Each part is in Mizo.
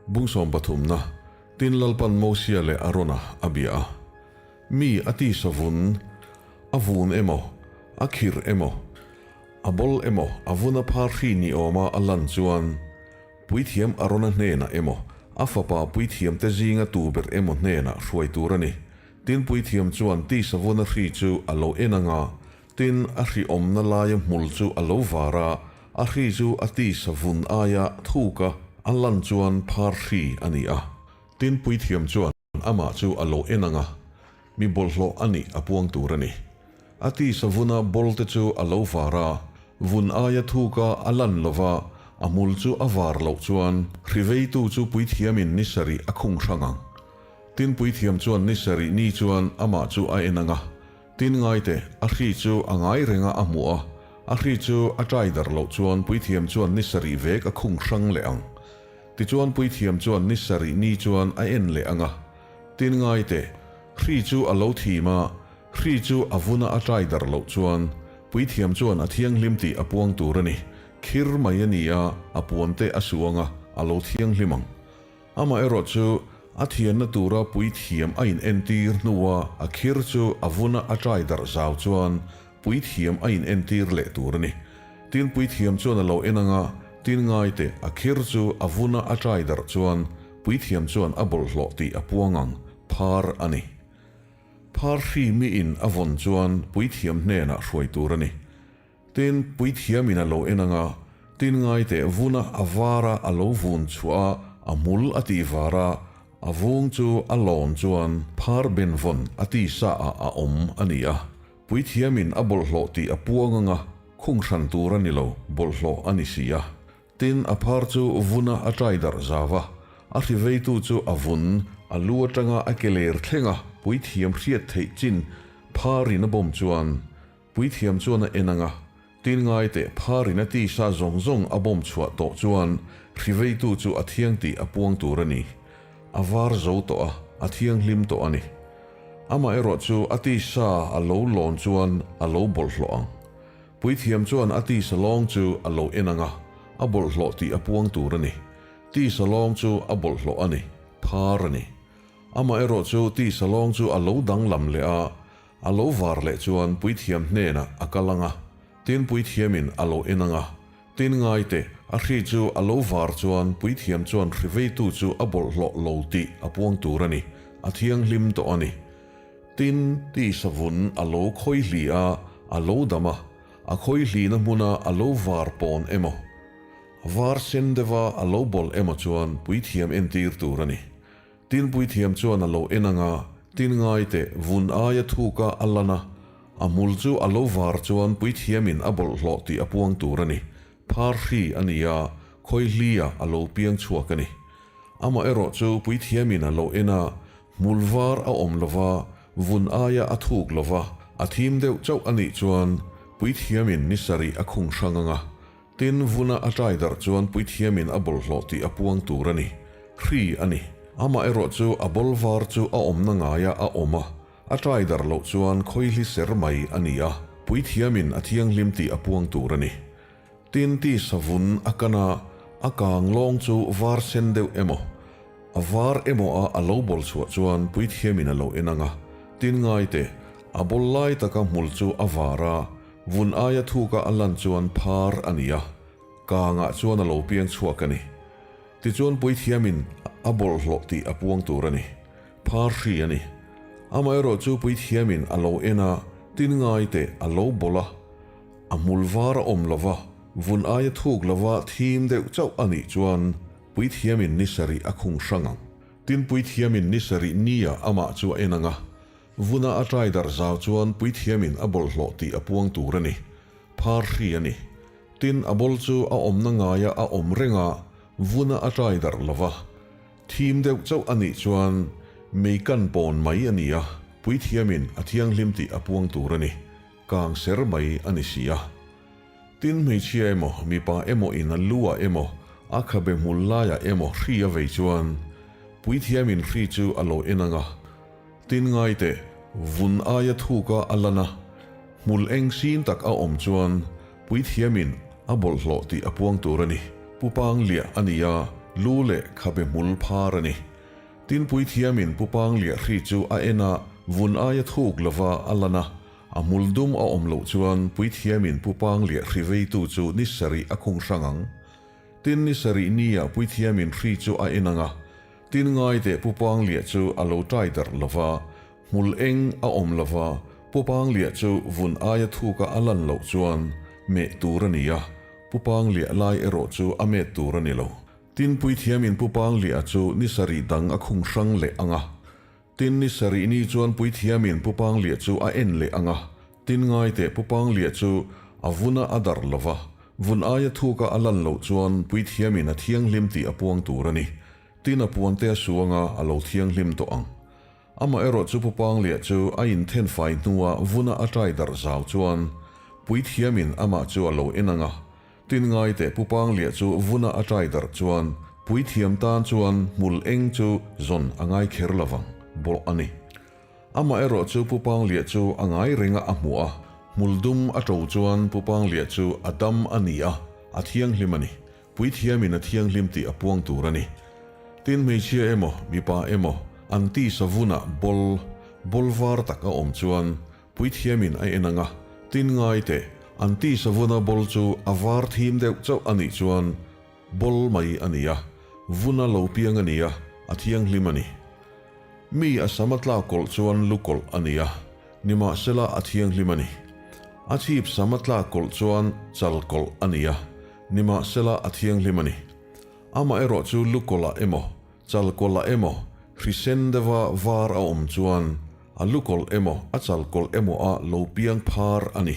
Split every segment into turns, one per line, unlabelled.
Bung sawmpathumna, Tin Lalpan Mosia leh Arona a bia a. Mi a tisa vun, a vun emaw, a khirh emaw, a bol emaw, a vuna phar hri ni awma a lan chuan, Puithiam Arona hnenah emaw, a fapa puithiamte zinga tu ber emaw hnenah hruai tur a ni. Tin puithiam chuan tisa vuna hri chu a lo en anga, tin a hri awmna laia hmul chu a lo var a, a hri chu a tisa vun aia thuka a lan chuan phar hri a ni a. Tin puithiam chuan amah chu a lo en anga, mi bawlhhlawh a nih a puang tur a ni. A tisa vuna bawlte chu a lo var a, vun aia thuka a lan lova a hmul chu a var loh chuan hri veitu chu puithiamin ni sarih a khung hrang ang. Tin puithiam chuan ni sarih ni chuan amah chu a en ang a, tin ngaite a hri chu a ngai renga a hmuh a, a hri chu a ṭai dar loh chuan puithiam chuan ni sarih vek a khung hrang leh ang. Tichuan puithiam chuan ni sarih ni chuan a en leh ang a, tin ngaite hri chu a lo thim a, Hri chu a vuna a ṭai darh loh chuan puithiam chuan a thianghlim tih a puang tur a ni. Khir mai a ni a, a puante a su ang a, a lo thianghlim ang. Amaherawh chu a thianna tura puithiam a inentir hnua a khir chu a vuna a ṭai darh zau chuan puithiam a inentir leh tur a ni. Tin puithiam chuan a lo en ang a, tin ngaite a khir chu a vuna a ṭai darh chuan puithiam chuan a bawlhhlawh tih a puang ang, phar a ni. Phar hri miin a vawn chuan puithiam hnenah hruai tur a ni. Tin, puithiamin a lo en ang a, tin ngaiteh vuna a vara a lo vun chhuah a, a hmul a tih var a, a vung chu a lawn chuan phar ben vawn a ti sa ah a awm a ni a. Puithiamin a bawlhhlawh tih a puang ang a, khung hran tur a ni lo, bawlhhlawh a ni si a. Tin, a phar chu vuna a ṭai darh zau a, a hri veitu chu a vun, a lu aṭanga a ke ler thleng a, puithiam hriat theih chin pharin a bawm chuan puithiam chuan a en ang a, tin ngaiteh pharin a tisa zawng zawng a bawm chhuah tawh chuan hri veitu chu a thiang tih a puang tur a ni. A var zo tawh a, a thianghlim tawh a ni. Amaherawhchu a tisa a lo lawn chuan a lo bawlhhlawh ang. Puithiam chuan a tisa lawng chu a lo en ang a, a bawlhhlawh tih a puang tur a ni. Tisa lawng chu a bawlhhlawh a ni, phar a ni. Amaherawhchu tisa lawng chu a lo danglam leh a, a lo var leh chuan puithiam hnenah a kal ang a, tin puithiamin a lo en ang a, tin ngaite a hri chu a lo var chuan puithiam chuan hri veitu chu a bawlhhlawh lo tih a puang tur a ni, a thianghlim tawh a ni. Tin, tisa vun a lo khawihli a, a lo dam a, a khawihlina hmuna a lo var pawn emaw, var sen deuha a lo bawlh emaw chuan puithiam entir tur a ni. Tin, puithiam chuan a lo en ang a, tin ngaiteh vun aia thuka a lan a, a hmul chu a lo var chuan puithiamin a bawlhhlawh tih a puang tur a ni. Phar hri a ni a, khawihlia a lo piang chhuak a ni. Amaherawhchu puithiamin a lo en a, hmul var a awm lo va, vun aia a thuk lo va, a thim deuh chauh a nih chuan puithiamin ni sarih a khung hrang ang a. Tin, vuna a ṭai darh chuan puithiamin a bawlhhlawh tih a puang tur a ni. Hri a ni. Amaherawhchu a bawl var chu a awmna ngaia a awm a, a ṭai darh loh chuan khawihli ser mai a ni a, puithiamin a thianghlim tih a puang tur a ni. Tin ti savun a kan a, a kang lawng chu var sen deuh emaw, a var emaw a a lo bawl chhuah chuan puithiamin a lo en ang a, tin ngai teh, a bawl lai taka hmul chu a var a, vun aia thuka a lan chuan phar a ni a, kangah chuan a lo piang chhuak a ni. Tichuan puithiamin a bawlhhlawh tih a puang tur a ni. Phar hri a ni. Amaherawhchu puithiamin a lo en a, tin ngai teh, a lo bawl a, A hmul var a awm lova, vun aia thuk lova thim deuh chauh a nih chuan puithiamin ni sarih a khung hrang ang. Tin puithiamin ni sarih nia amah chu a en ang a, vuna a ṭai darh zau chuan puithiamin a bawlhhlawh tih a puang tur a ni. Phar hri a ni. Tin a bawl chu a awmna ngaia a awm reng a, vuna a ṭai darh lova, thim deuh chauh a nih chuan mei kan pawn mai a ni a, puithiamin a thianghlim tih a puang tur a ni. Kang ser mai a ni si a. Tin hmeichhia emaw, mipa emaw in a lu ah emaw, a khabe hmul lai ah emaw hri a vei chuan puithiamin hri chu a lo en ang a. Tin ngai teh, vun aia thuka a lan a, hmul eng sin tak a awm chuan puithiamin a bawlhhlawh tih a puang tur a ni. Pu Pangliah a ni a. Lu leh khabe hmul phar a ni. Tin puithiamin Pu Pangliah hri chu a en a, vun aia thuk lova a lan a, a hmul dum a awm loh chuan puithiamin Pu Pangliah hri veitu chu ni sarih a khung hrang ang. Tin ni sarih nia puithiamin hri chu a en ang a, tin ngaiteh Pu Pangliah chu a lo tai darh lova, hmul eng a awm lova, Pu Pangliah chu vun aia thuka a lan loh chuan meh tur a ni a, Pu Pangliah lai erawh chu a met tur a ni lo. Tin puithiamin Pu Pangliah chu ni sarih dang a khung hrang leh ang a. Tin ni sarih ni chuan puithiamin Pu Pangliah chu a en leh ang a, tin ngaiteh Pu Pangliah chu a vuna a darh lo va, vun aia thuka a lan loh chuan puithiamin a thianghlim tih a puang tur a ni. Tin a puante a su anga a lo thianghlim tawh ang. Amaherawh chu Pu Pangliah chu a inthen fai hnua vuna a ṭai darh zau chuan puithiamin amah chu a lo en ang a, Tin ngaiteh Pu Pangliah chu vuna a ṭai darh chuan puithiam tan chuan hmul eng chu zawn a ngai kher lo vang bawlh a ni. Amaherawh chu Pu Pangliah chu a ngai renga a hmuh a, hmul dum a ṭo chuan Pu Pangliah chu a dam a ni a, a thianghlim a ni. Puithiamin a thianghlim tih a puang tur a ni. Tin hmeichhia emaw, mipa emaw, an tisa vunah bawl, bawl var tak a awm chuan Puithiamin a en ang a, tin ngai teh, an tisa vuna bawl chu a var thim deuh chauh a nih chuan bawl mai a ni a, vuna lo piang a ni a, a thianghlim a ni. Mi a sam a tlak kawlh chuan lu kawlh a ni a, nimahsela a thianghlim a ni. A chhip sam a tlak kawlh chuan chal kawlh a ni a, nimahsela a thianghlim a ni. Amaherawh chu lu kawlhah emaw, chal kawlhah emaw, hrisen deuha var a awm chuan A lukawlh emaw, a chalkawlh emaw a lo piang phar a ni.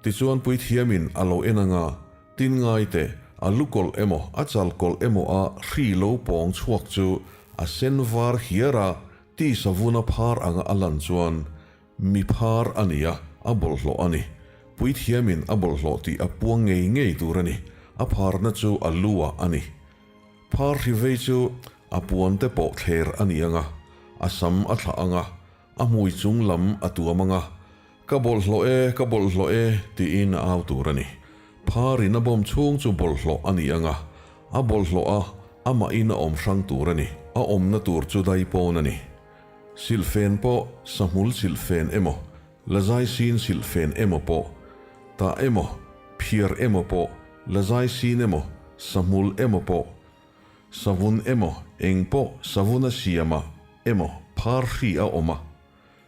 Tichuan puithiamin a lo en anga, tin ngai teh, a lukawlh emaw, a chalkawlh emaw a hri lo pawng chhuak chu a sen var hiar a, tisa vuna phar anga a lan chuan mi phar a ni a, a bawlhhlawh a ni. Puithiamin a bawlhhlawh tih a puang ngei ngei tur a ni, a pharna chu a lu ah a ni. Phar hri vei chu a puan te pawh thler a ni ang a, a sam a thlah ang a, a hmui chung lam a tuam ang a, Ka bawlhhlawh e, ka bawlhhlawh e, tiin a au tur a ni. Pharin a bawm chhung chu bawlhhlawh a ni ang a, a bawlhhlawh a, amahin a awm hrang tur a ni, a awmna tur chu daipawn a ni. Silhfen pawh sahmul silhfen emaw, lazaisin silhfen emaw pawh, tah emaw, phiar emaw pawh, lazaisin emaw, sahmul emaw pawh, Savun emaw, eng pawh savun a siam a emaw phar hri a awm a,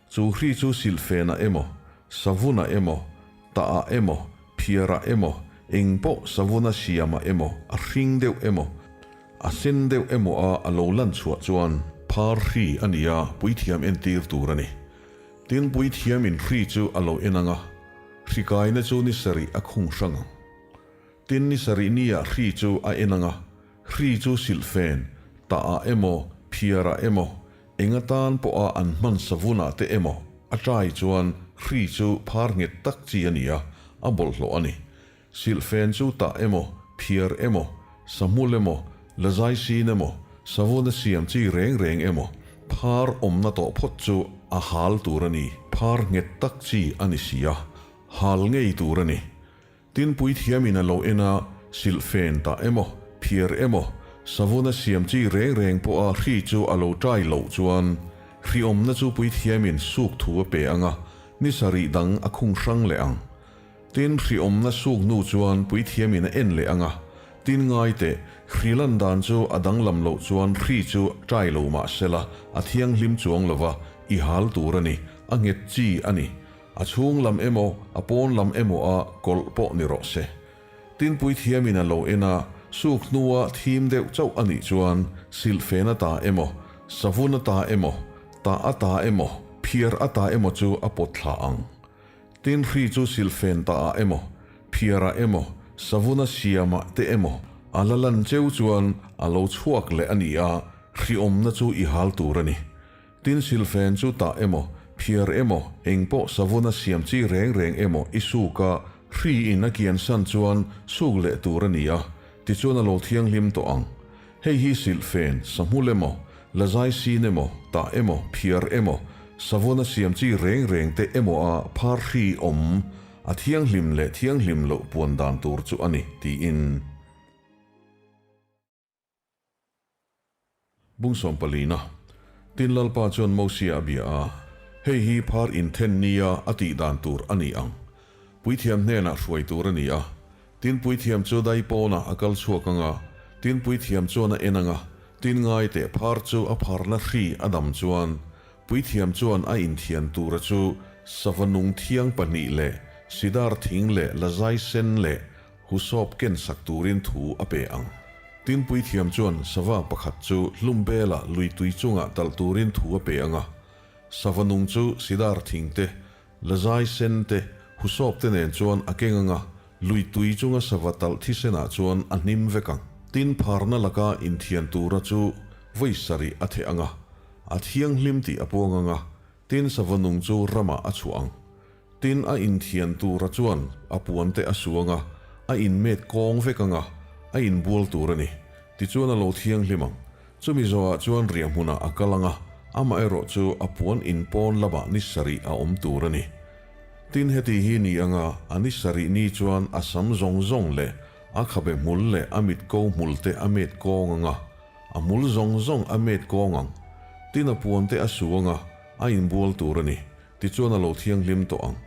chu hri chu silhfenah emaw, savunah emaw, tahah emaw, phiarah emaw, eng pawh savun a siam a emaw, a hring deuh emaw, a sen deuh emaw a a lo lan chhuah chuan phar hri a nia puithiam entir tur a ni. Tin, puithiamin hri chu a lo en ang a, hri kaina chu ni sarih a khung hrang ang. Tin ni sarih nia hri chu a en ang a, hri chu silhfen, tahah emaw, phiarah emaw, eng atan pawha an hman savunah te emaw a ṭai chuan hri chu phar nghet tak chi a ni a, a bawlhhlawh a ni. Silhfen chu tah emaw, phiar emaw, sahmul emaw, lazaisin emaw, savuna siam chi reng reng emaw, phar awmna tawh phawt chu a hal tur a ni, phar nghet tak chi a ni si a, hal ngei tur a ni. Tin puithiamin a lo en a, silhfen tah emaw, phiar emaw, savuna siam chi reng reng pawha hri chu a lo ṭai loh chuan, hri awmna chu puithiamin suk thu a pe ang a, ni sarih dang a khung hrang leh ang. Tin hri awmna suk hnu chuan puithiamin a en leh ang a, tin ngai teh, hri lan dan chu a danglam loh chuan hri chu ṭai lo mah sela, a thianghlim chuang lova, i hal tur a ni, a nghet chi a ni. A chhung lam emaw, a pawn lam emaw a kawlh pawh ni rawh se. Tin puithiamin a lo en a, suk hnua thim deuh chauh a nih chuan silhfen a ta emaw, savun a ta emaw, tah a ta emaw, phiar a ta emaw chu a pawt thla ang. Tin hri chu silhfen tah ah emaw, phiar ah emaw, savun a siam ah te emaw a la lan cheu chuan a lo chhuak leh a ni a, hri awmna chu i hal tur a ni. Tin silfen chu tah emaw, phiar emaw, eng pawh savun a siam chi reng reng emaw i suk a, hri in a kian san chuan suk leh tur a ni a, tichuan a lo thianghlim tawh ang. Hei hi silhfen, sahmul emaw, lazai sin emaw, tah emaw, phiar emaw, savun a siam chi reng reng te emaw a phar hri awm a thianghlim leh thianghlim loh puan dan tur chu a ni, tiin. Bung sawmpalina. Tin Lalpa chuan Mosia a bia a, Hei hi phar inthen nia a tih dan tur a ni ang. Puithiam hnenah hruai tur a ni a. Tin puithiam chu dai pawnah a kal chhuak ang a, tin puithiam chuan a en ang a, tin ngai teh phar chu a pharna hri a dam chuan, puithiam chuan a inthian tura chu sava nung thiang pahnih leh sidar thing leh lazai sen leh husawp ken sak turin thu a pe ang. Tin puithiam chuan sava pakhat chu hlum belah lui tui chungah talh turin thu a pe ang a, sava nung chu sidar thing te Lazai sen te, husawp te nen chuan a keng anga, lui tui chunga sava talh thisenah chuan a hnim vek ang. Tin, pharna laka inthian tura chu vawi sarih a theh anga, a thianghlim tih a puang anga, tin sava nung chu ramah a chhuah ang. Tin, a inthian tura chuan a puan te a su anga, a inmet kawng vek anga, a inbual tur a ni. Tichuan a lo thianghlim ang. Chumi zawhah chuan riah hmunah a kal ang a, amaherawh chu a puan in pawn lamah ni sarih a awm tur a ni. Tin, heti hi ni anga a ni sarih ni chuan a sam zawng zawng leh a khabe hmul leh a mit ko hmul te a met kawng ang a, a hmul zawng zawng a met kawng ang. Tin, a puan te a su ang a, a inbual tur a ni. Tichuan a lo thianghlim tawh ang.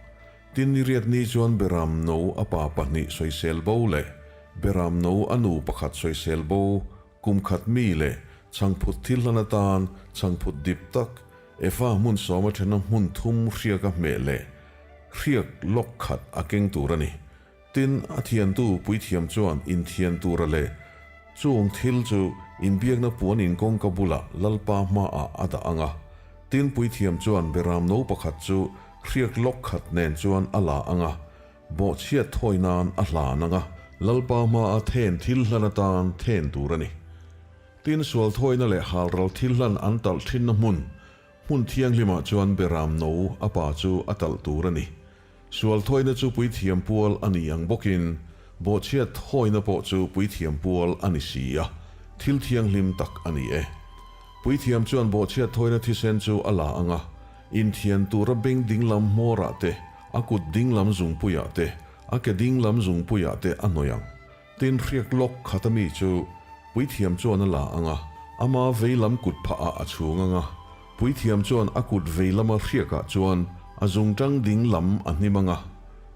Tin, ni riat ni chuan Beram no a pa pahnih sawisel bo leh Beram no a nu pakhat sawisel bo Kum khat mi leh chhangphut thil hlan atan chhangphut dip tak Efa hmun sawma thena hmun thum hriaka hmeh leh hriak lawk khat a keng tur a ni. Tin, a thiantu puithiam chuan inthian tura leh chung thil chu inbiakna puan in kawngka bulah Lalpa hmaah a dah ang a. Tin, puithiam chuan beram no pakhat chu hriak lawk khat nen chuan a la ang a, Bawhchhiat thawi nan a hlan ang a, Lalpa hmaa then thil hlan atan then tur a ni. Tin, sual thawina leh halral thil hlan an talh thinna hmun, hmun thianghlimah chuan beram no a pa chu a talh tur a ni. Sual thawina chu puithiam pual a ni ang bawkin, bawhchhiat thawina pawh chu puithiam pual a ni si a, thil thianghlim tak a ni e. Puithiam chuan bawhchhiat thawina thisen chu a la ang a, inthian tura beng dinglam hmawrah te, A kut dinglam zungpuiah te, a ke dinglam zungpuiah te a hnawih ang. Tin, hriak lawk khat ami chu puithiam chuan a la ang a, ama veilam kut phahah a chhung ang a. Puithiam chuan a kut veilama hriakah chuan a zungtang dinglam a hnim ang a,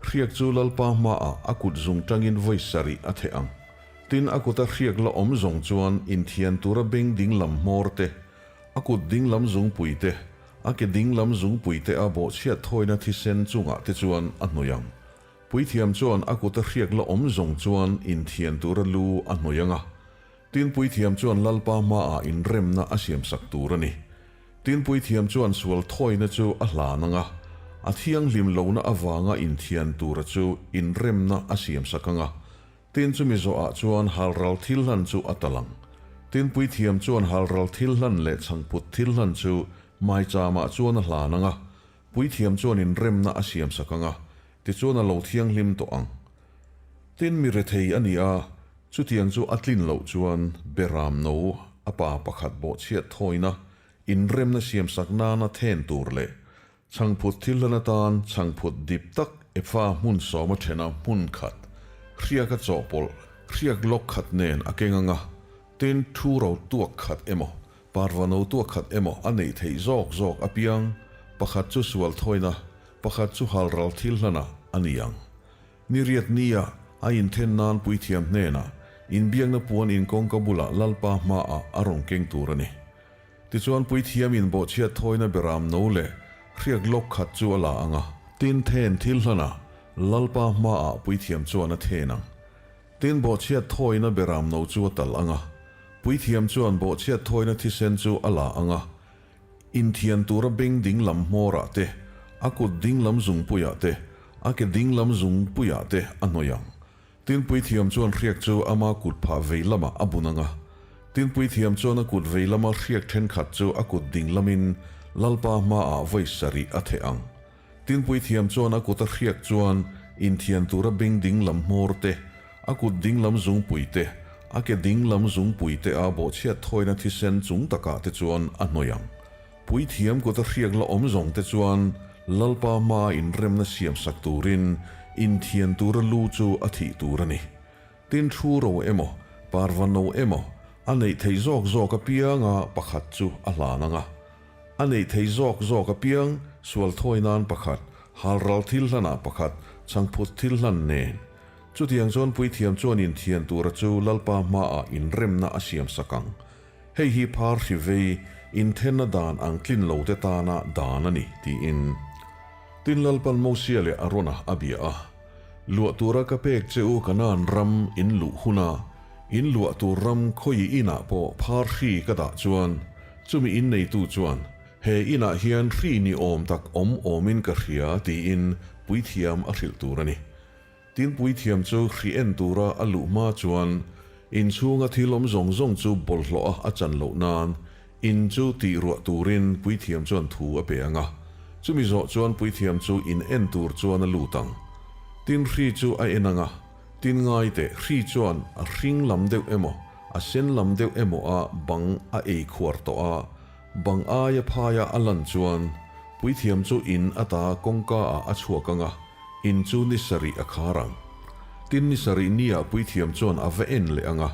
hriak chu Lalpa hmaah a kut zungtangin vawi sarih a theh ang. Tin, a kuta hriak la awm zawng chuan inthian tura beng dinglam hmawr te, a kut dinglam zungpui te, A ke dinglam zungpui te a bawhchhiat thawina thisen chungah te chuan a hnawih ang. Puithiam chuan a kut a hriak la awm zawng chuan inthian tura lu a hnawih ang a. Tin puithiam chuan Lalpa hmaah inremna a siamsak tur a ni. Tin puithiam chuan sual thawina chu a hlan ang a, a thianghlim lohna avanga inthian tura chu inremna a siamsak ang a. Tin chumi zawhah chuan halral thil hlan chu a tal ang. Tin puithiam chuan halral thil hlan leh chhangphut thil hlan chu maichamah chuan a hlan ang a, puithiam chuan inremna a siamsak ang a, tichuan a lo thianghlim tawh ang. Tin mi rethei a ni a, chutiang chu a tlin loh chuan beram no a pa pakhat bawhchhiat thawina inremna siamsak nana then tur leh Chhangphut thil hlan atan chhangphut dip tak efa hmun sawma thena hmun khat, hriaka chawhpawlh, hriak lawk khat nen a keng ang a, tin thu ro tuak khat emaw, parva no tuak khat emaw a neih theih zawk zawk apiang, pakhat chu sual thawina, pakhat chu halral thil hlanah a ni ang. Ni riat nia a inthen nan puithiam hnenah inbiakna puan in kawngka bulah Lalpa hmaah a rawn keng tur a ni. Tichuan puithiamin bawhchhiat thawina beram no leh hriak lawk khat chu a la ang a. Tin then thil hlanah Lalpa hmaah puithiam chuan a then ang. Tin bawhchhiat thawina beram no chu a tal ang a. Puithiam chuan bawhchhiat thawina thisen chu a la ang a. Inthian tura beng dinglam hmawrah te, a kut dinglam zungpuiah te, a ke dinglam zungpuiah te a hnawih ang. Tin puithiam chuan hriak chu ama kut phah vei lamah a bun ang a. Tin puithiam chuan a kut vei lama hriak thenkhat chu a kut ding lamin Lalpa hmaah vawi sarih a theh ang. Tin puithiam chuan a kuta hriak chuan inthian tura beng ding lam hmawr te, a kut ding lam zungpui te, a ke ding lam zungpui te a bawhchhiat thawina thisen chung takah te chuan a hnawih ang. Puithiam kuta hriak la awm zawng te chuan Lalpa hmaa inremna siamsak turin inthian tura lu chu a thih tur a ni. Tin thu ro emaw, parva no emaw, A neih theih zawk zawk apianga pakhat chu a hlan ang a. A neih theih zawk zawk apiang sual thawi nan pakhat, halral thil hlanah pakhat, chhangphut thil hlan nen. Chutiang chuan puithiam chuan inthian tura chu Lalpa hmaah inremna a siam sak ang. Hei hi phar hri vei inthenna dan ang tlin lo te tana dan a ni, tiin. Tin Lalpan Mosia leh Arona a bia a, Luah tura ka pek che u Kanaan ram in luh huna in luah tur ram khawi inah pawh phar hri ka dah chuan chumi in neitu chuan he inah hian hri ni awm tak awm awmin ka hria tiin puithiam a hrilh tur a ni. Tin puithiam chu hri en tura a luh hma chuan inchhunga thil awm zawng zawng chu bawlhhlawh a a chan loh nan in chu tih ruah turin puithiam chuan thu a pe ang a. Chumi zawh chuan puithiam chu in en tur chuan a lut ang. Tin hri chu a en ang a, tin ngai teh hri chuan a hring lam deuh emaw a sen lam deuh emaw a bang a ei khuar tawh a, bang aia phaia a lan chuan puithiam chu in ata kawngka ah a chhuak ang a, In chu ni sarih a khar ang. Tin ni sarih nia puithiam chuan a va en leh ang a,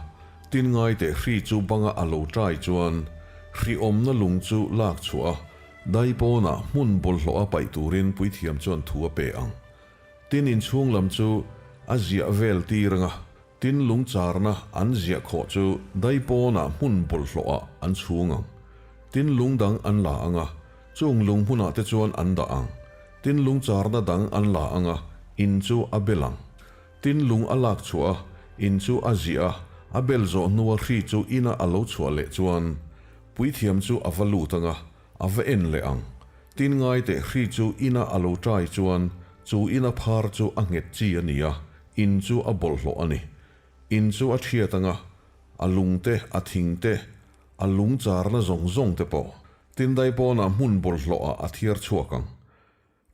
tin ngai teh hri chu banga a lo ṭai chuan hri awmna lung chu lak chhuah a, dai pawnah hmun bawlhhlawh a paih turin puithiam chuan thu a pe ang. Tin inchhung lam chu a ziah vel tir ang a, tin lung charna an ziah khawh chu dai pawnah hmun bawlhhlawh ah an chhung ang. Tin lung dang an la ang a, chung lung hmunah te chuan an dah ang. Tin lung charna dang an la ang a, in chu a bel ang. Tin lung a lak chhuah a, in chu a ziah a, a bel zawh hnua hri chu ina a lo chhuah leh chuan puithiam chu a va lut ang a, a va en leh ang. Tin ngai teh hri chu ina a lo ṭai chuan chu ina phar chu a nghet chi a ni a, in chu a bawlhhlawh a ni. In chu a ṭhiat ang a, a lung te, a thing te, a lung charna zawng zawng te pawh. Tin dai pawnah hmun bawlhhlawhah a thiar chhuak ang.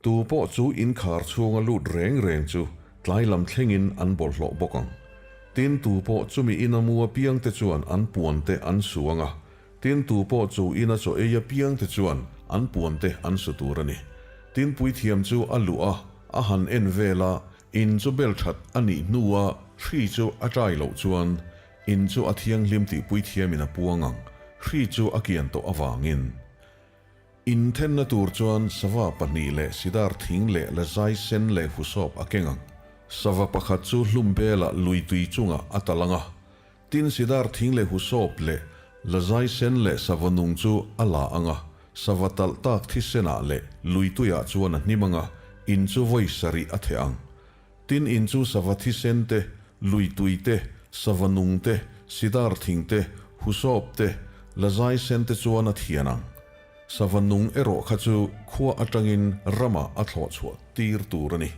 Tu pawh chu inkhar chhunga lut reng reng chu tlai lam thlengin an bawlhhlawh bawk ang. Tin tu pawh chumi ina mu apiangte chuan an puante an su ang a, tin tu pawh chu ina chaw ei apiangte chuan an puante an su tur a ni. Tin puithiam chu a luh a, a han en vel a, in chu bel that a nih hnua hri chu a ṭai loh chuan In chu a thianghlim tih puithiamin a puang ang, hri chu a kian tawh avangin. Inthenna tur chuan sava pahnih leh sidar thing leh lazai sen leh husawp a keng ang. Sava pakhat chu hlum belah lui tui chungah a tal ang a, tin sidar thing leh husawp leh lazai sen leh sava nung chu a la ang a, sava talh tak thisenah leh lui tuiah chuan a hnim ang a, in chu vawi sarih a theh ang. Tin in chu sava thisen te, lui tui te, sava nung te, sidar thing te, husawp te, lazai sen te chuan a thian ang. Sava nung erawh kha chu khua atangin ramah a thlawh chhuah tir tur a ni.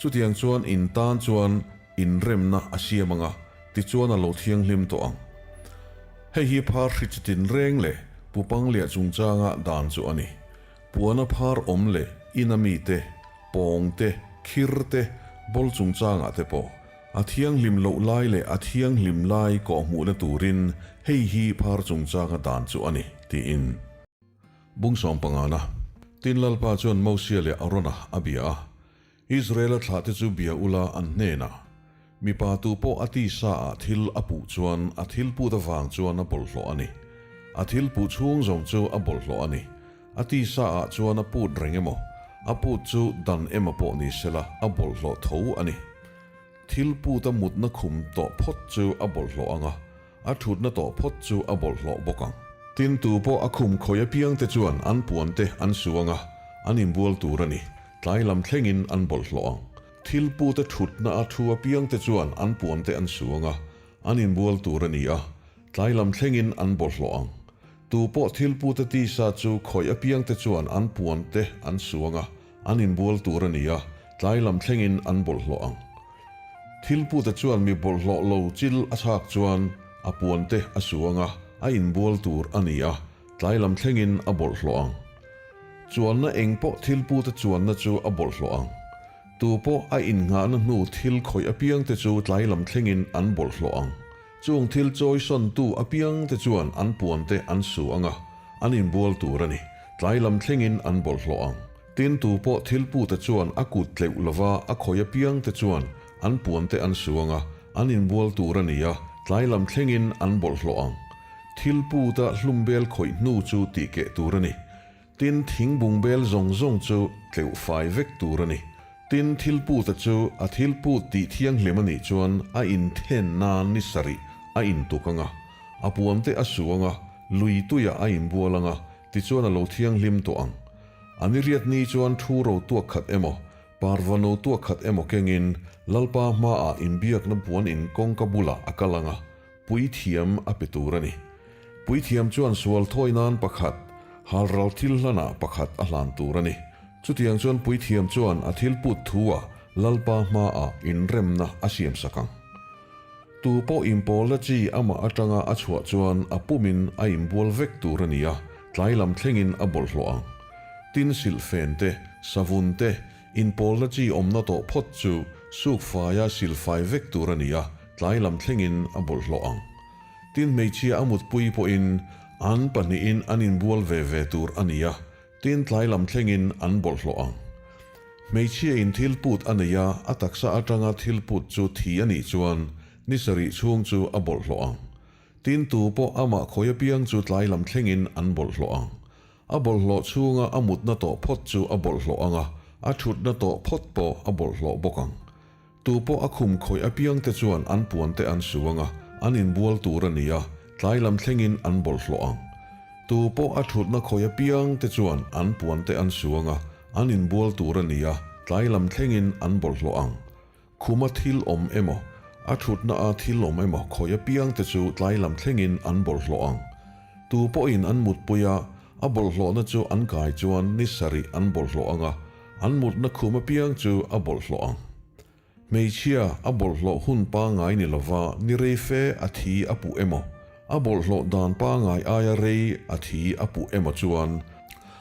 Chutiang chuan in tan chuan inremna a siam ang a, tichuan a lo thianghlim tawh ang. Hei hi phar hri chitin reng leh Pupangliah chungchanga dan chu a ni. Puana phar awm leh ina mite, pawng te, khir te, bawl chungchangah te pawh a thianghlim loh lai leh a thianghlim lai kawhhmuhna turin hei hi phar chungchanga dan chu a ni, tiin. Bung sawmpangana Tin Lalpa chuan Mosia leh Arona a bia a, Israela thlahte chu bia ula an hnenah, Mipa tu pawh a tisa ah thil a puh chuan a thil put avang chuan a bawlhhlawh a ni. A thil puh chhung zawng chu a bawlhhlawh a ni. A tisa ah chuan a put reng emaw, a put chu dan emaw pawh ni sela a bawlhhlawh tho a ni. Thil put a mutna khum tawh phawt chu a bawlhhlawh ang a, A thutna tawh phawt chu a bawlhhlawh bawk ang. Tin, tu pawh a khum khawi apiangte chuan an puante an su ang a, an inbual tur a ni. Tlai lam thlengin an bawlhhlawh ang. Thil pute thutna a thu apiangte chuan an puante an su ang a, an inbual tur a ni a, tlai lam thlengin an bawlhhlawh ang. Tu pawh thil pute tisa chu khawi apiangte chuan an puante an su ang a, an inbual tur a ni a, tlai lam thlengin an bawlhhlawh ang. Thil pute chuan mi bawlhhlawh lo chil a chhak chuan a puante a su ang a, a inbual tur a ni a, tlai lam thlengin a bawlhhlawh ang. Chuanna eng pawh thil pute chuanna chu a bawlhhlawh ang. Tu pawh a innghahna hnu thil khawih apiangte chu tlai lam thlengin an bawlhhlawh ang. Chung thil chawisawntu apiangte chuan an puante an su ang a, an inbual tur a ni. Tlai lam thlengin an bawlhhlawh ang. Tin, tu pawh thil pute chuan a kut tleuh lova a khawi apiangte chuan an puante an su ang a, an inbual tur a ni a, tlai lam thlengin an bawlhhlawh ang. Thil puta hlum bel khawih hnu chu tihkeh tur a ni. Tin, thing bung bel zawng zawng chu tleuh fai vek tur a ni. Tin, thil puta chu a thil put tih thianghlim a nih chuan a inthen nan ni sarih a intuk ang a, a puan te a su ang a, lui tuiah a inbual ang a, tichuan a lo thianghlim tawh ang. A ni riat ni chuan thu ro tuak khat emaw, parva no tuak khat emaw kengin Lalpa hmaah inbiakna puan in kawngka bulah a kal ang a, Puithiam a pe tur a ni. Puithiam chuan sual thawi nan pakhat, halral thil hlanah pakhat a hlan tur a ni. Chutiang chuan puithiam chuan a thil put thu-ah Lalpa hmaah inremna a siamsak ang. Tu pawh inpawlna chi amah atanga a chhuah chuan a pumin a inbual vek tur a ni a, tlai lam thlengin a bawlhhlawh ang. Tin silhfen te, savun te, Inpawlna chi awmna tawh phawt chu suk faia sil fai vek tur a ni a, tlai lam thlengin a bawlhhlawh ang. Tin hmeichhia a mutpui pawhin an pahnihin an inbual ve ve tur a ni a, tin tlai lam thlengin an bawlhhlawh ang. Hmeichhia in thil put a nei a, a taksa atanga thil put chu thi a nih chuan ni sarih chhung chu a bawlhhlawh ang. Tin tu pawh amah khawi apiang chu tlai lam thlengin an bawlhhlawh ang. A bawlhhlawh chhunga a mutna tawh phawt chu a bawlhhlawh ang a, a thutna tawh phawt pawh a bawlhhlawh bawk ang. Tu pawh a khum khawih apiangte chuan an puante an su ang a, an inbual tur a ni a, tlai lam thlengin an bawlhhlawh ang. Tu pawh a thutna khawih apiangte chuan an puante an su ang a, an inbual tur a ni a, tlai lam thlengin an bawlhhlawh ang. Khuma thil awm emaw, a thutna-a thil awm emaw khawih apiangte chu tlai lam thlengin an bawlhhlawh ang. Tu pawhin an mutpui a, a bawlhhlawhna chu an kai chuan ni sarih an bawlhhlawh ang a, an mutna khum apiang chu a bawlhhlawh ang. Hmeichhia, a bawlhhlawh hun pangngai ni lova ni rei fe a thi a puh emaw, a bawlhhlawh dan pangngai aia rei a thi a puh emaw chuan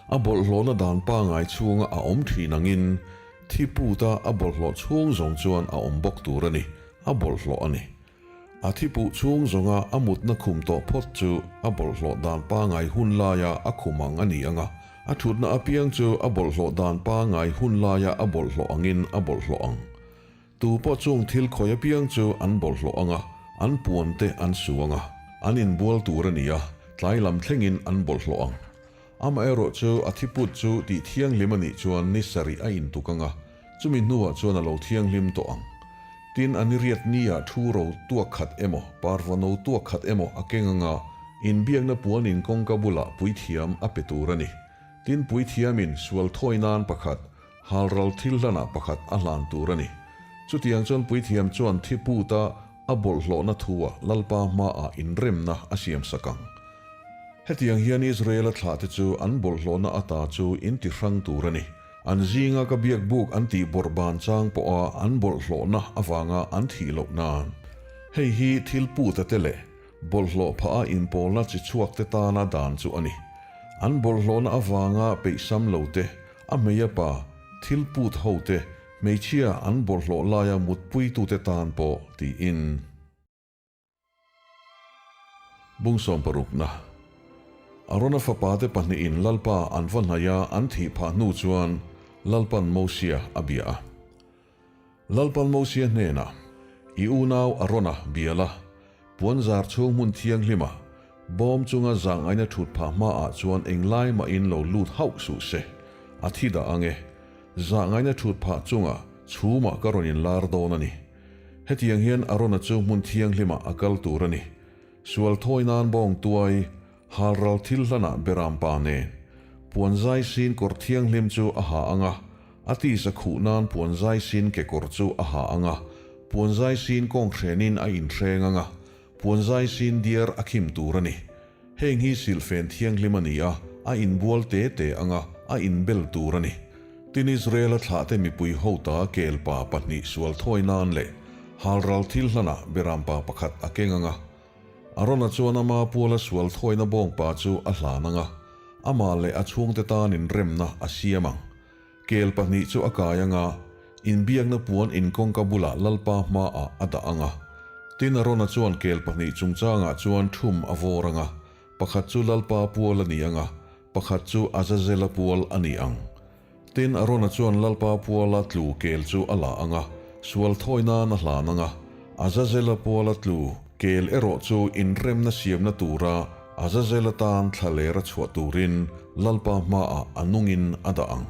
a bawlhhlawhna dan pangngai chhunga a awm thin angin Thi puta a bawlhhlawh chhung zawng chuan a awm bawk tur a ni, a bawlhhlawh a ni. A thi puh chhung zawnga a mutna khum tawh phawt chu a bawlhhlawh dan pangai hun laia a khum ang a ni ang a, a thutna apiang chu a bawlhhlawh dan pangai hun laia a bawlhhlawh angin a bawlhhlawh ang. Tu pawh chung thil khawi apiang chu an bawlhhlawh ang a, an puan te an su ang a, an inbual tur a ni a, tlai lam thlengin an bawlhhlawh ang. Amaherawh chu a thiput chu tih thianghlim a nih chuan ni sarih a intuk ang a, chumi hnuah chuan a lo thianghlim tawh ang. Tin, a ni riat ni-ah thu ro tuak khat emaw, parva no tuak khat emaw a keng ang a, inbiakna puanin kawngka bulah puithiam a pe tur a ni. Tin, puithiamin sual thawi nan pakhat, halral thil hlanah pakhat a hlan tur a ni. Chutiang chuan puithiam chuan thiputa a bawlhhlawhna thu-ah Lalpa hmaah inremna a siamsak ang. Hetiang hian Israela thlahte chu an bawlhhlawhna ata chu in ti hrang tur a ni. An zinga ka biak buk an tih bawrh ban chang pawha an bawlhhlawhna avanga an thih loh nan. Hei hi thil puta te leh bawlhhlawh phah a inpawlna chi chhuak te tana dan chu a ni. An bawlhhlawhna avanga peihsam lo te, a hmei a pa, thil put ho te, hmeichhia an bawlhhlawh laia mutpuitute tan pawh tiin. Bung sawmparukna. Arona fapate pahnihin Lalpa an va hnaih a, an thih phah hnu chuan Lalpan Mosia a bia a. Lalpan Mosia hnenah, I unau Arona bia la, puanzar chhung hmun thianghlima bawm chunga zahngaina thut phah hmaah chuan englai mahin lo lut hauh suh se, a thi dah ang e. Zahngaina thut phah chunga chhumah ka rawn inlar dawn a ni. Hetiang hian Arona chu hmun thianghlimah a kal tur a ni. Sual thawi nan bawng tuai, halral thil hlanah beram pa nen. Puan zai sin kawr thianghlim chu a ha ang a, a tisa khuh nan puan zai sin kekawr chu a ha ang a, puan zai sin kawng hrenin a inhreng ang a, puan zai sin diar a khim tur a ni. Heng hi silhfen thianghlim a ni a, a inbual te te ang a, a inbel tur a ni. Tin Israela thlahte mipui hota kelpa pahnih sual thawi nan leh halral thil hlanah berampa pakhat a keng ang a. Arona chuan ama puala sual thawina bawngpa chu a hlan ang a, amah leh a chhungte tan inremna a siam ang. Kel pahnih chu a kai ang a, inbiakna puan inkawngka bulah Lalpa hmaah a dah ang a. Tin Arona chuan kel pahnih chungchangah chuan thum a vawr ang a, pakhat chu Lalpa pual a ni ang a, pakhat chu Azazela pual a ni ang. Tin Arona chuan Lalpa puala tlu kel chu a la ang a, sual thawi nan a hlan ang a, Azazela puala tlu kel erawh chu inremna siamna tura. Azazela tan thlalera chhuah turin Lalpa hmaah a nungin a dah ang.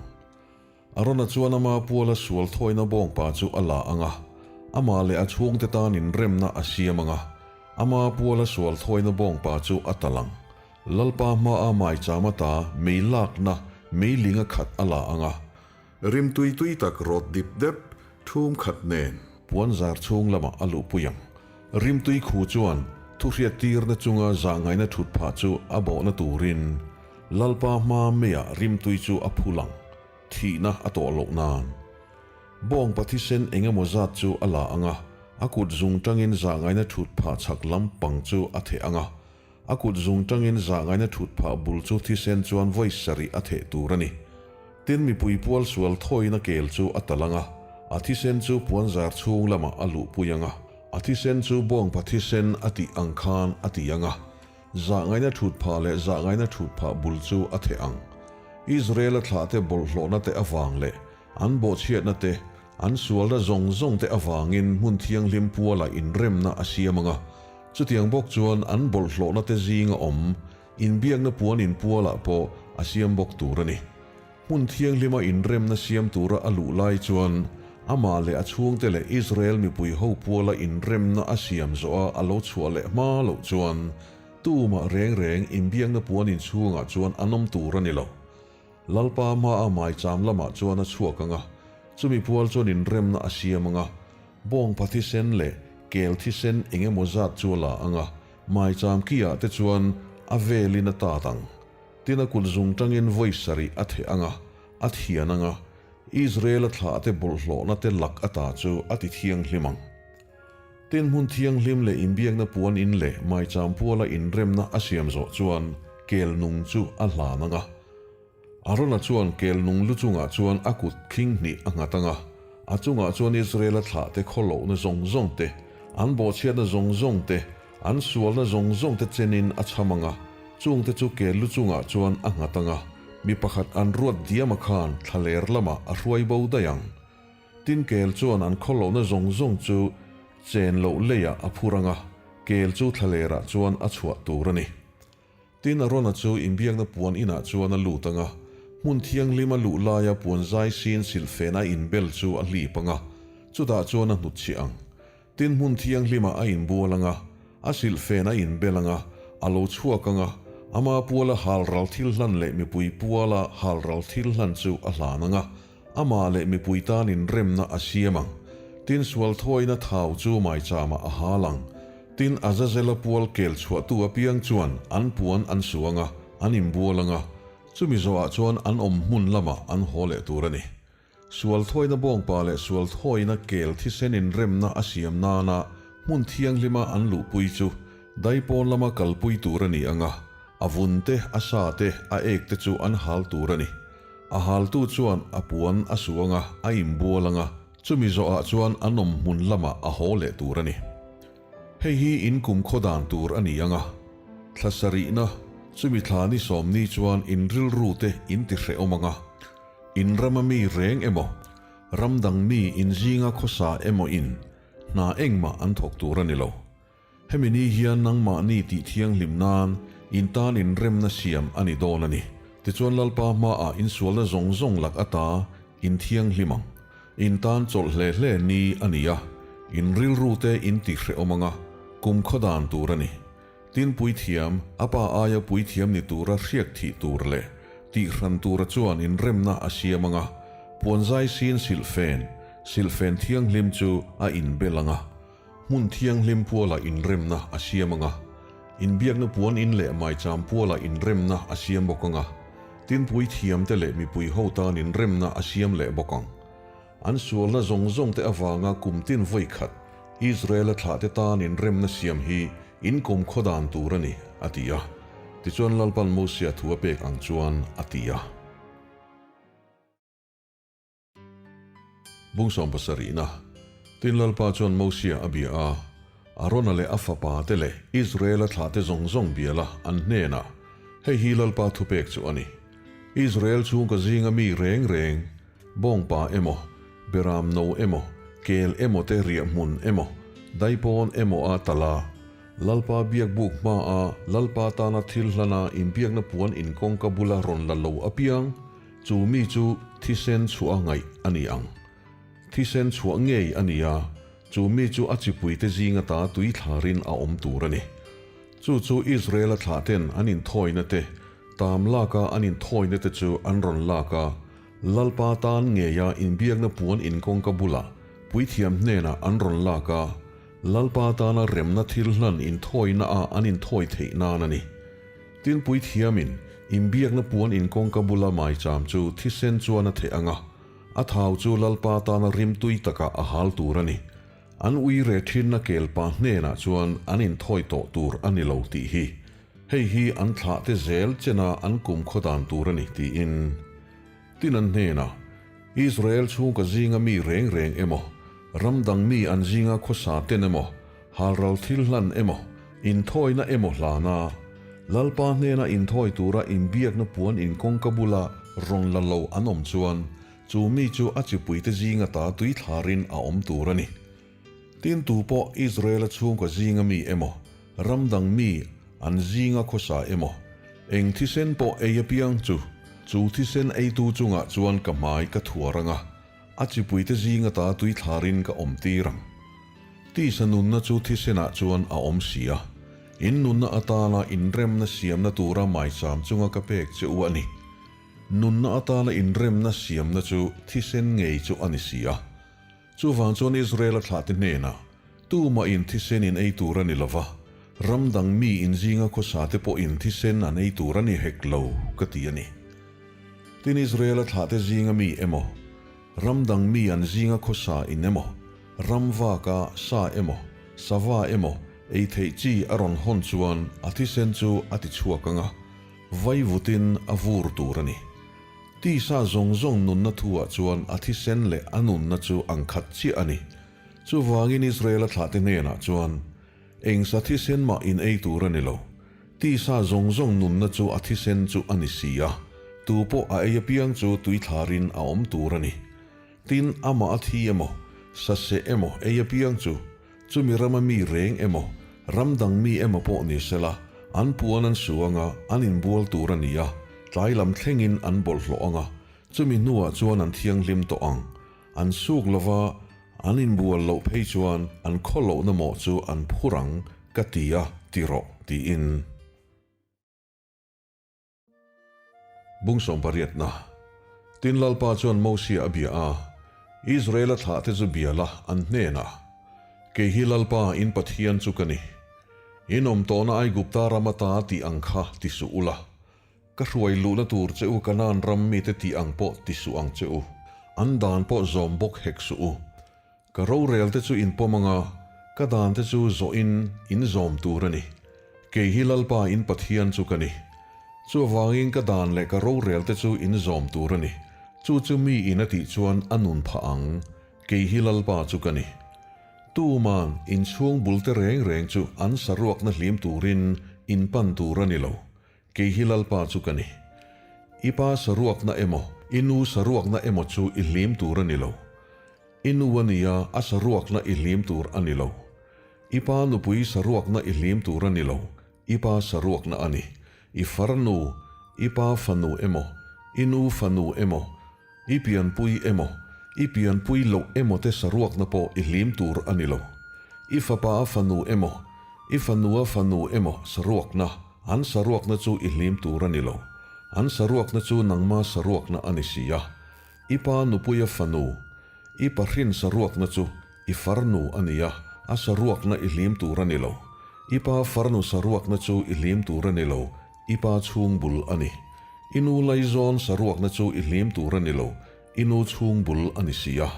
Arona chuan ama puala sual thawina bawngpa chu a la ang a, amah leh a chhungte tan inremna a siam ang a, ama puala sual thawina bawngpa chu a talh ang. Lalpa hmaa maicham ata mei lakna meiling a khat a la ang a. Rimtui tui tak rawt dip dep thum khat nen. Puan zar chhung lamah a luhpui ang. Rimtui khu chuan thuhriattirna chunga zahngaihna thut phah chu a bawhna turin Lalpa hma meiah rimtui chu a phul ang, thihna a tawh loh nan. Bawngpa thisen eng emaw zat chu a la ang a, a kut zung tangin zahngaihna thut phah chhak lam pang chu a theh ang a, A kut zung tangin zahngaina thut phah bul chu thisen chuan vawi sarih a theh tur a ni. Tin, mipui pual sual thawina kel chu a tal ang a, a thisen chu puanzar chhung lamah a luhpui ang a, a thisen chu bawngpa thisen a tih ang khan a ti ang a, zahngaina thut phah leh zahngaina thut phah bul chu a theh ang. Israela thlahte bawlhhlawhna te avang leh an bawhchhiatna te, an sualna zawng zawng te avangin hmun thianghlim pualah inremna a siam ang a, Chutiang bawk chuan an bawlhhlawhna te zinga awm inbiakna puan inpualah pawh a siam bawk tur a ni. Hmun thianghlima inremna siam tura a luh lai chuan amah leh a chhungte leh Israel mipui ho puala inremna a siam zawha a lo chhuah leh hma loh chuan tumah reng reng inbiakna puan inchhungah chuan an awm tur a ni lo. Lalpa hmaa maicham lamah chuan a chhuak ang a, chumi pual chuan inremna a siam ang a, bawngpa thisen leh kel thisen eng emaw zat chu a la ang a, maicham ki-ah te chuan a velin a tat ang. Tin a kut zung tangin vawi sarih a theh ang a, a thian ang a, Israel-a thlahte bawlhhlawhna te lak ata chu a ti thianghlim ang. Tin hmun thianghlim leh inbiakna puan in leh maicham puala inremna a siam zawh chuan kel nung chu a hlan ang a. Arona chuan kel nung lu chungah chuan a kut khing hnih a nghat ang a, a chungah chuan Israela thlahte khawlohna zawng zawng te, an bawhchhiatna zawng zawng te, an sualna zawng zawng te chenin a chham ang a, chungte chu kel lu chungah chuan a nghat ang a, mi pakhat an ruat diama khan thlaler lamah a hruai bo daih ang. Tin kel chuan an khawlohna zawng zawng chu chen loh leiah a phur ang a, kel chu thlalerah chuan a chhuah tur a ni. Tin Arona chu inbiakna puan inah chuan a lut ang a, hmun thianghlim a luh laia puan zai sin silhfen a inbel chu a hlip ang a, chutah chuan a hnutchhiah ang. Tin hmun thianghlimah a inbual ang a, a silhfen a inbel ang a, a lo chhuak ang a, ama puala halral thil hlan leh mipui puala halral thil hlan chu a hlan ang a, amah leh mipui tan inremna a siam ang. Tin sual thawina thau chu maichama a hal ang. Tin Azazela pual kel chhuahtu apiang chuan an puan an su ang a, an inbual ang a, chumi zawhah chuan an awm hmun lamah an haw leh tur a ni. Sual thawina bawngpa leh sual thawina kel thisen inremna a siam nana hmun thianghlima an luhpui chu daipawn lama kalpui tur a ni ang a, a vun te, a sa te, a ek te chu an hal tur a ni. A haltu chuan a puan a su ang a, a inbual ang a, chumi zawhah chuan an awm hmun lamah a haw leh tur a ni. Hei hi in kum khaw dan tur a ni ang a, thla sarihna, chumi thla ni sawmni chuan in rilru te in ti hrehawm ang a, in rama mi reng emaw, ram dang mi in zinga khawsa emaw in hna engmah an thawk tur a ni lo. Hemi ni hian nangmahni tih thianghlim nan in tan inremna siam a ni dawn a ni. Tichuan Lalpa hmaah insualna zawng zawng lak ata in thianghlim ang. In tan chawlh hle hle ni a ni a, in rilru te in ti hrehawm ang a, kum khaw dan tur a ni. Tin puithiam, a pa aia puithiam ni tura hriak thih tur leh tih hran tura chuan inremna a siam ang a, puanzai sin silhfen, silhfen thianghlim chu a inbel ang a. Hmun thianghlim pualah inremna a siam ang a, inbiakna puan in leh maicham pualah inremna a siam bawk ang a, tin puithiamte leh mipui ho tan inremna a siam leh bawk ang. An sualna zawng zawngte avanga kum tin vawi khat Israela thlahte tan inremna siam hi inkawm khaw dan tur a ni, a ti a. Tichuan Lalpan Mosia thu a pek ang chuan a ti a. Bung sawmpasarihna, Tin Lalpa chuan Mosia a bia a, Arona leh a fapa te leh Israela thlahte zawng zawng biala an hnenah, Hei hi Lalpa thupek chu a ni. Israel chhungkaw zinga mi reng reng, bawngpa emaw, beram no emaw, kel emaw te riah hmun emaw, daipawn emaw a tal a. Lalpa biakbuk hmaa Lalpa tana thil hlana inbiakna puan in kawngka bula rawn la lo apiang, chu mi chu thisen chhuah ngaih a ni ang. Thisen chhuah ngei a ni a, chu mi chu a chipuite zinga ta tui thlarin a awm tur a ni. Chu chu Israela thlahten an inthawina te, tam laka an inthawina te chu an rawn lak a, Lalpa tan ngeia inbiakna puan in kawngka bulah puithiam hnenah an rawn lak a, Lalpa tana remna thil hlan inthawina ah an inthawi theih nan a ni. Tin puithiamin inbiakna puan in kawngka bula maicham chu thisen chuan a theh ang a, a thau chu Lalpa tana rimtui takah a hal tur a ni. An ui re thinna kelpa hnenah chuan an inthawi tawh tur a ni lo tih hi. Hei hi an thlahte zel chena an kum khaw dan tur a ni tiin. Tin an hnenah, Israel chhungkaw zinga mi reng reng emaw, ram dang mi an zinga khawsa ten emaw, halral thil hlan emaw, inthawina emaw hlana, Lalpa hnena inthawi tura inbiakna puan in kawngka bula rawn la lo an awm chuan, Chu mi chu a chipuite zinga ta tui thlarin a awm tur a ni. Tin tu pawh Israela chhungkaw zinga mi emaw, ram dang mi an zinga khawsa emaw, eng thisen pawh ei apiang chu, chu thisen eitu chungah chuan ka hmai ka thuar ang a, a chipuite zinga ta tui thlarin ka awm tir ang. Tisa nunna chu thisenah chuan a awm si a, in nunna atana inremna siamna tura maicham chunga ka pek che u a ni. Nunna atana inremna siamna chu thisen ngei chu a ni si a. Chuvang chuan Israela thlahte hnenah, Tumahin thisen in ei tur a ni lo va, ram dang mi inzinga khawsate pawhin thisen an ei tur a ni hek lo, ka ti a ni. Tin, Israela thlahte zinga mi emaw, ram dang mi an zinga khawsa in emaw, ram vaka sa emaw, sava emaw ei theih chi a rawn hawn chuan a thisen chu a ti chhuak ang a, Vaivutin a vur tur a ni. Tisa zawng zawng nunna thuah chuan a thisen leh a nunna chu ang khat chiah a ni. Chuvangin Israela thlahte hnenah chuan, Eng sa thisen mah in ei tur a ni lo. Tisa zawng zawng nunna chu a thisen chu a ni si a, tu pawh a ei apiang chu tuithlarin a awm tur a ni. Tin, amah a thi emaw, saseh emaw ei apiang chu, Chumi rama mi reng emaw, ram dang mi emaw pawh ni sela, an puan an su ang a, an inbual tur a ni a, tlai lam thlengin an bawlhhlawh ang a, chumi hnuah chuan an thianghlim tawh ang. An suk lova an inbual loh phei chuan an khawlohna mawh chu an phur ang, ka ti a, ti rawh, tiin. Bung sawmpariatna. Tin Lalpa chuan Mosia a bia a, Israela thlahte chu bia la an hnenah, Kei hi Lalpa in Pathian chu ka ni. In awm tawhna Aigupta ram ata tih ang kha ti suh ula. Ka hruai luhna tur che u Kanaan ram mite tih ang pawh ti suh ang che u. An dan pawh zawm bawk hek suh u. Ka rorel te chu in pawm anga, ka dan te chu zawhin in zawm tur a ni. Kei hi Lalpa in Pathian chu ka ni. Chuvangin ka dan leh ka rorel te chu in zawm tur a ni. Chu chu mi in a tih chuan a nun phah ang. Kei hi Lalpa chu ka ni. Tuman in chhung bul te reng reng chu an saruakna hlim turin in pan tur a ni lo. Kei hi Lalpa chu ka ni. I pa saruakna emaw, i nu saruakna emaw chu i hlim tur a ni lo. I nu a nia, a saruakna i hlim tur a ni lo. I pa nupui saruakna i hlim tur a ni lo, i pa saruakna a ni. I farnu, i pa fanu emaw, i nu fanu emaw, I pianpui emaw, i pianpui loh emaw te saruakna pawh i hlim tur a ni lo. I fapa a fanu emaw, i fanu a fanu emaw saruakna, an saruakna chu i hlim tur a ni lo. An saruakna chu nangma saruakna a ni si a. I pa nupui a fanu, i pahrin saruakna chu i farnu a ni a, a saruakna i hlim tur a ni lo. I pa farnu saruakna chu i hlim tur a ni lo, i pa chhung bul a ni. I nu laizawn saruakna chu i hlim tur a ni lo, i nu chhung bul a ni si a.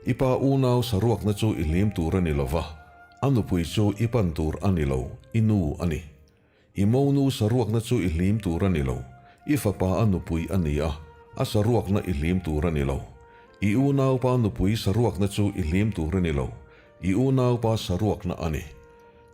I pa unau saruakna chu i hlim tur a ni lo va, a nupui chu i pan tur a ni lo, i nu a ni. I monu saruakna chu i hlim tur a ni lo, i fapa a nupui a ni a, a saruakna i hlim tur a ni lo. I unaupa nupui saruakna chu i hlim tur a ni lo, i unaupa saruakna a ni.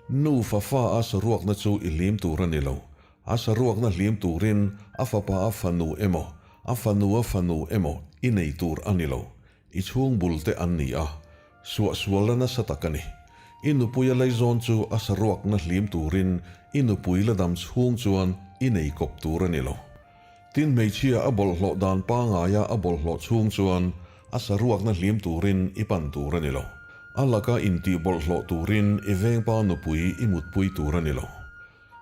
Nufa fa a saruakna chu i hlim tur a ni lo, A saruakna hlim turin a fapa a fanu emaw, a fanu a fanu emaw i nei tur a ni lo. I chhung bul te an ni a, suahsualna nasa tak a ni. I nupuia laizawn chu a saruakna hlim turin i nupui la dam chhung chuan i nei kawp tur a ni lo. Tin hmeichhia a bawlhhlawh dan pangaia a bawlhhlawh chhung chuan a saruakna hlim turin i pan tur a ni lo. A laka intih bawlhhlawh turin i vengpa nupui i mutpui tur a ni lo.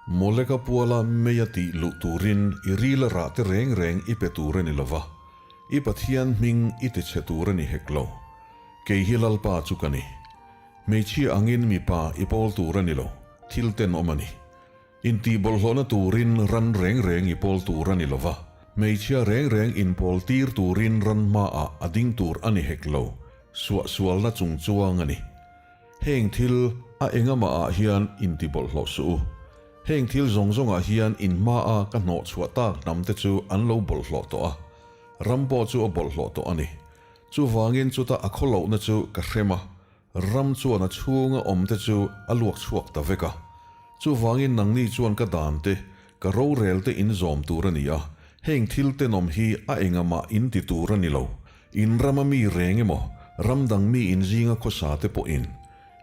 Moleka puala meia tih luh turin i rila rah te reng reng i pe tur a ni lo va, i Pathian hming i ti chhe tur a ni hek lo. Kei hi Lalpa chu ka ni. Hmeichhia angin mipa i pawl tur a ni lo, thil tenawm a ni. Intih bawlhhlawhna turin ran reng reng i pawl tur a ni lo va, hmeichhia reng reng inpawl tir turin ran hmaah a ding tur a ni hek lo, suahsualna chungchuang a ni. Heng thil a engamah ah hian inti bawlhhlawh suh u. Heng thil zawng zawngah hian in hmaa ka hnawh chhuah tak hnam te chu an lo bawlhhlawh tawh a, ram pawh chu a bawlhhlawh tawh a ni. Chuvangin chuta a khawlohna chu ka hrem a, ram chuan a chhunga awm te chu a luak chhuak ta vek a. Chuvangin nangni chuan ka dan te, ka rorel te in zawm tur a ni a, heng thil tenawm hi a engamah in ti tur a ni lo. In rama mi reng emaw, ram dang mi in zinga khawsa te pawhin,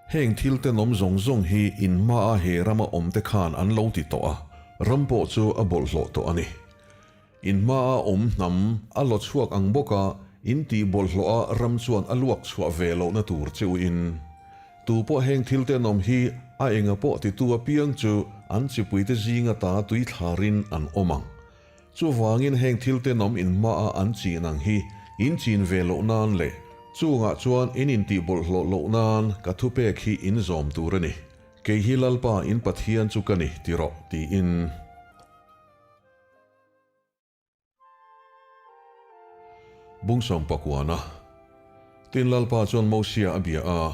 heng thil tenawm zawng zawng hi in hmaa he rama awm te khan an lo ti tawh a, ram pawh chu a bawlhhlawh tawh a ni. In hmaa awm hnam a law chhuak ang bawka in tih bawlhhlawh a ram chuan a luak chhuah ve lohna tur che u in. Tu pawh heng thil tenawm hi a enga pawh titu apiang chu an chipuite zinga ta tui thlarin an awm ang. Chuvangin heng thil tenawm in hmaah an chin ang hi in chin ve loh nan leh chungah chuan in intih bawlhhlawh loh nan ka thupek hi in zawm tur a ni. Kei hi Lalpa in Pathian chu ka ni ti rawh tiin. Bungsawm pakuana Tin Lalpa chuan Mosia a bia a,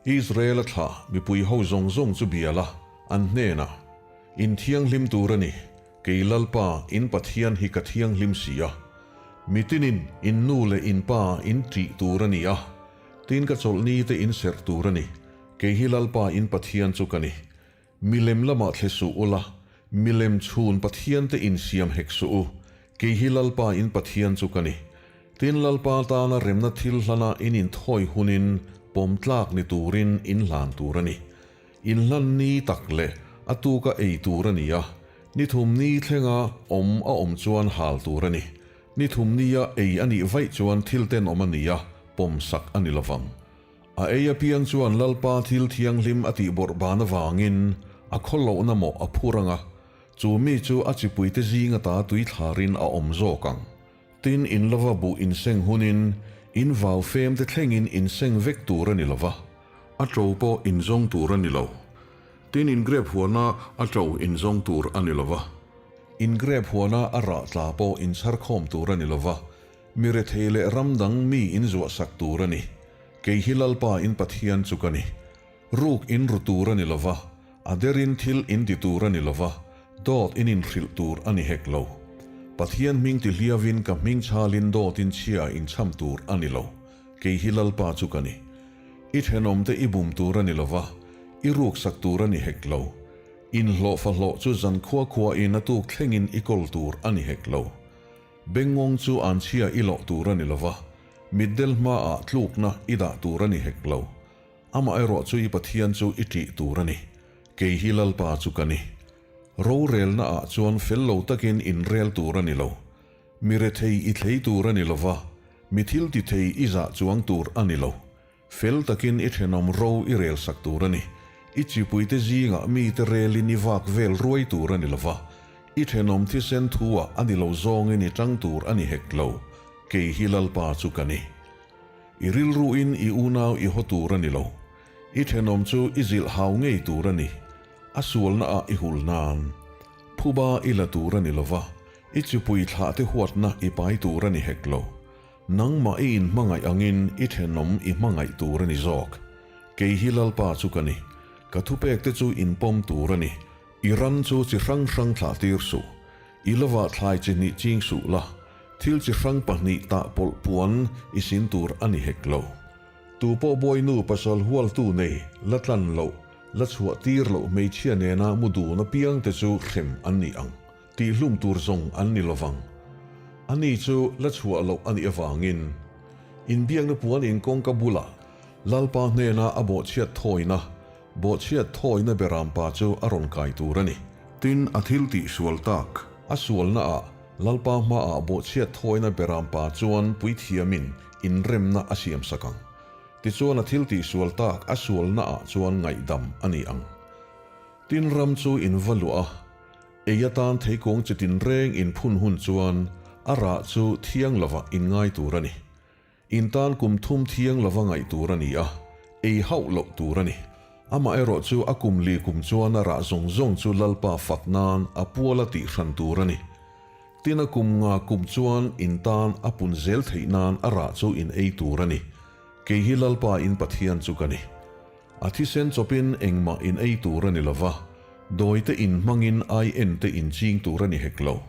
Israel-a thlah mipui ho zawng zawng chu bia la, an hnenah, In thianghlim tur a ni, kei Lalpa in Pathian hi ka thianghlim si a. Mitinin in nu leh in pa in ṭih tur a ni a, tin ka chawlhni te in serh tur a ni, kei hi Lalpa in Pathian chu ka ni. Milem lamah thle suh ula, milem chhun Pathiante insiam hek suh u, kei hi Lalpa in Pathian chu ka ni. Tin, Lalpa tana remna thil hlana in inthawi hunin pawm tlak ni turin in hlan tur a ni. In hlan ni tak leh a tuka ei tur a ni a, ni thum ni thlenga awm a awm chuan hal tur a ni. Ni thum nia ei a nih vaih chuan thil tenawm a ni a, pawm sak a ni lovang. A ei apiang chuan Lalpa thil thianghlim a tih bawrh ban avangin a khawlohna mawh a phur ang a, chu mi chu a chipuite zing ata tui thlarin a awm zawk ang. Tin, in lova buh inseng hunin in vau femte thlengin inseng vek tur a ni lo va, a ṭo pawh inzawng tur a ni lo. Tin, in grep huana a ṭo inzawng tur a ni lo va, in grep huana a rah tla pawh inchhar khawm tur a ni lo va, Mi rethei leh ram dang mi in zuah sak tur a ni. Kei hi Lalpa in Pathian chu ka ni. Ruk in ru tur a ni lo va, a derin thil in ti tur a ni lo va, dawt in inhrilh tur a ni hek lo. Pathian hming ti hliavin ka hming chhalin dawt in chhia in chham tur a ni lo. Kei hi Lalpa chu ka ni. I thenawmte i bum tur a ni lo va, i ruk sak tur a ni hek lo. Inhlawhfa hlawh chu zankhua khuain a tuk thlengin i kawl tur a ni hek lo. Bengngawng chu an chhia i loh tur a ni lo va, mitdel hmaah tlukna i dah tur a ni hek lo. Amaherawh chu i Pathian chu i ṭih tur a ni. Kei hi Lalpa chu ka ni. Rorelna ah chuan fel lo takin inrel tur a ni lo. Mi rethei i thlei tur a ni lo va, mi thil ti thei i zah chuang tur a ni lo. Fel takin i thenawm ro i rel sak tur a ni. I chipuite zingah mite relin i vak vel ruai tur a ni lo va, i thenawm thisen thu-ah a ni lo zawngin i tang tur a ni hek lo. Kei hi Lalpa chu ka ni. I rilruin i unau i haw tur a ni lo. I thenawm chu i zilh hau ngei tur a ni. A sualnaah i hul nan. Phuba i la tur a ni lo va, i chipui thlahte huatna i pai tur a ni hek lo. Nangmah i inhmangaih angin i thenawm i hmangaih tur a ni zawk. Kei hi Lalpa chu ka ni. Ka thupekte chu inpawm tur a ni. I ran chu chi hrang hrang thlah tir suh. I lovah thlai chi hnih ching suh la. Thil chi hrang pahnih tah pawlh puan i sin tur a ni hek lo. Tu pawh bawinu pasal hualtu nei la tlan loh, la chhuah tir loh hmeichhia nena mu dun apiangte chu hrem an ni ang. Tihhlum tur zawng an ni lovang. Ani chu la chhuah loh a nih avangin inbiakna puan in kawngka bulah Lalpa hnena a bawhchhiat thawina. Bawhchhiat thawina berampa chu a rawn kai tur a ni. Tin, a thil tih sual tak, a sualnaah Lalpa hmaah bawhchhiat thawina berampa chuan puithiamin inremna a siamsak ang. Tichuan a thil tih sual tak, a sualnaah chuan ngaihdam a ni ang. Tin, ram chu in va luah a, ei atan theikawng chi tinreng in phun hun chuan a rah chu thiang lovah in ngai tur a ni. In tan kum thum thiang lova ngaih tur a ni a, ei hauh loh tur a ni. Amaherawh chu a kum li kum chuan a rah zawng zawng chu Lalpa fak nan a pual a tih hran tur a ni. Tin a kum nga kum chuan in tan a pun zel theih nan a rah chu in ei tur a ni. Kei hi Lalpa in Pathian chu ka ni. A thisen chawpin engmah in ei tur a ni lova, dawite in hmangin ai en te in ching tur a ni hek lo.